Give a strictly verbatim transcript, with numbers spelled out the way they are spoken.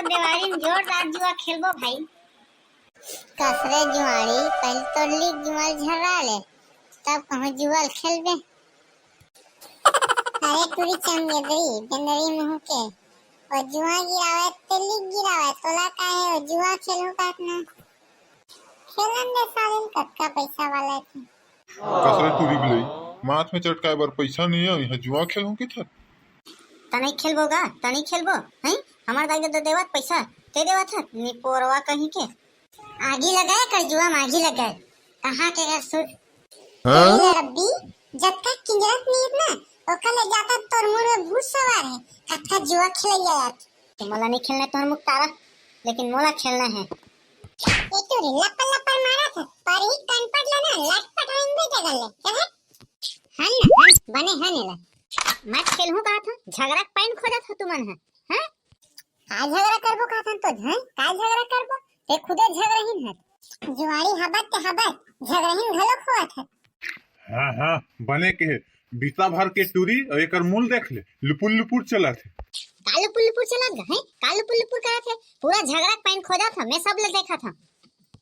देवारी में जोरदार जुआ खेलबो भाई। कस रे जुआड़ी, पहले तो लीक जुआ ल झर्रा ले, तब कहूँ जुआ ल खेलबे। अरे टूरी चमगेदरी, बेंदरी मुँह के, ओ जुआ गिरावे ते लीक गिरावे, तोला काहे ओ जुआ खेलहूँ कहत ना? खेलन दे साले ल, कतका पैसा वाला हे। कस रे टूरी बिलई, माथ में चटकाए बर पैसा नइ हे, इहाँ जुआ खेलहूँ कहिथस। त नइ खेलबो गा, त नइ खेलबो, हैं? हमर दाई ददा देवत पैसा, ते देवत हे, निपोरवा कहीं के। आगी लगाए कर जुआ में आगी लगाए, कहाँ के घर सुध। हाँ? ए रब्बी, जतका किंजरत नीर ना, ओकर ले जादा तोर मुड़ में भूत सवार हे, कतका जुआ खेलैया यार। मोला नइ खेलना तोर मुख तारा, लेकिन मोला खेलना हे। ए टूरी लपर लपर मारत हे, पर ही कनपट ले ना, लटपट होइंगे जगह ले, चल हट। हन ना, हन, बने हन एला। मैं खेलहूँ कहत हूँ, झगरा के पाइन खोजत हो तुमन ह, हैं? का झगरा करबो कहत हन तो, हैं? का झगरा करबो? ते खुदे झगराहीन हस। जुआड़ी हबत ते हबत, झगराहीन घलो खोवत हस। हाँ, हाँ, बने कहे, बीता भर के टूरी अउ एकर मुल देख ले, लुपुर लुपुर चलत हे। का लुपुर लुपुर चलत गा, हैं? का लुपुर लुपुर करत हे? पूरा झगरा के पाइन खोजत हन, मैं सब ल देखत हन।